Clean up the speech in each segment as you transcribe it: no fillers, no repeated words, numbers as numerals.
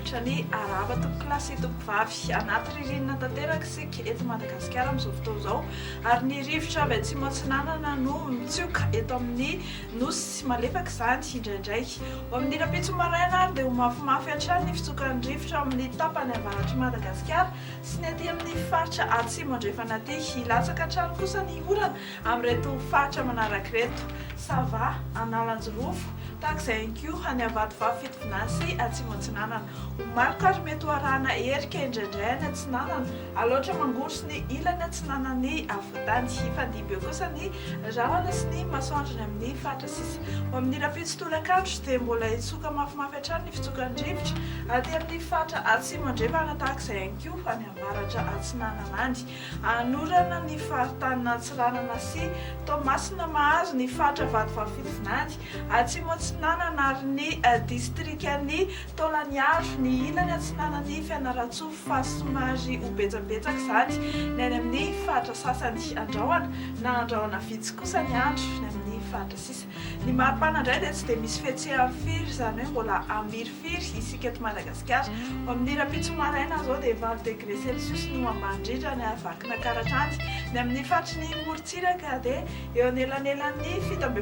Manolotra ny arahaba tompokolahy sy tompokovavy. Anaty ririnina tanteraka isika eto Madagasikara amin'izao fotoana izao ary ny rivotra avy atsimo atsinanana no mitsioka eto amin'ny nosy. Malefaka izany indraindray. Ho amin'ny rahampitso maraina ary dia ho mafimafy hatrany ny fitsokan'ny rivotra amin'ny tapany avaratr'i Madagasikara sy ny aty amin'ny faritra atsimo andrefana aty. Hilatsaka hatrany kosa ny orana amin'ireto faritra manaraka ireto, Sava, Analanjirofo, tahaka izay ihany koa any Ambatovavy Fitovinany sy Atsimo Atsinanana. Ho maloka ary mety ho arahana erika indraindray any Atsinanana, Alaotra Mangoro sy ny ilany atsinanan'ny afovoantany. Hifandimby eo kosa ny rahona sy ny masoandro ny amin'ny faritra sisa. Ho amin'ny rahampitso tolakandro dia mbola hitsoka mafimafy hatrany ny fitsokan'ny rivotra aty amin'ny faritra atsimo andrefana tahaka izay ihany koa any avaratra atsinanana any. Anorana ny faritanin'Antsiranana sy Toamasina mahazo ny faritra Vatovavy Fitovinany, Atsimo Atsinanana ary ny distrikan'i Taolagnaro, ny ilany atsinanan'i Fianarantsoa fa somary ho betsabetsaka izany ny any amin'ny faritra sasany. Andrahona na andrahona vitsy kosa ny andro ny amin'ny faritra sisa. Ny maripana indray dia tsy dia misy fihetsehany firy, izany hoe mbola hamirifiry isika eto Madagasikara. Ho amin'ny rahampitso maraina izao dia 8 degré celsius no ambany indrindra any Vakinankaratra any. Ny amin'ny faritry ny morontsiraka dia eo anelanelan'ny 17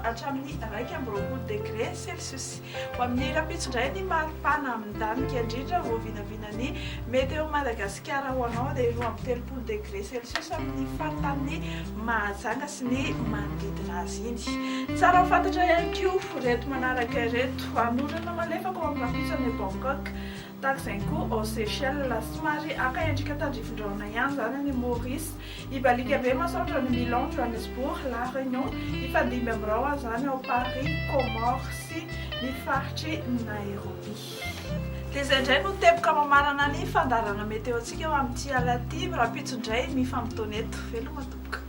hatramin'ny 21 degré celsius. Ho amin'ny rahampitso indray ny maripana midanika indrindra voavinavinan'ny Météo Madagasikara ho anao dia 32 degré celsius amin'ny faritanin'i Mahajanga sy ny manodidina azy iny. Tsara ho fantatra ihany koa ireto manaraka ireto, Hanorana malefaka ao amin'ny rahampitso any Bangkok, tahaka izay koa ao Seychelles. Somary haka endrika tandrifin-drahona ihany izany any Maurice. Hibaliaka be masoandro any Milan, Johannesburg, La Réunion. Hifandimby amin'ny rahona izany ao Paris, Comores sy ny faritr'i Nairobi. Dia izay indray no teboka mamarana ny fandaharana météo-ntsika ho amin'ity alina ity. Rahampitso indray mifamotoana eto. Veloma tompoko.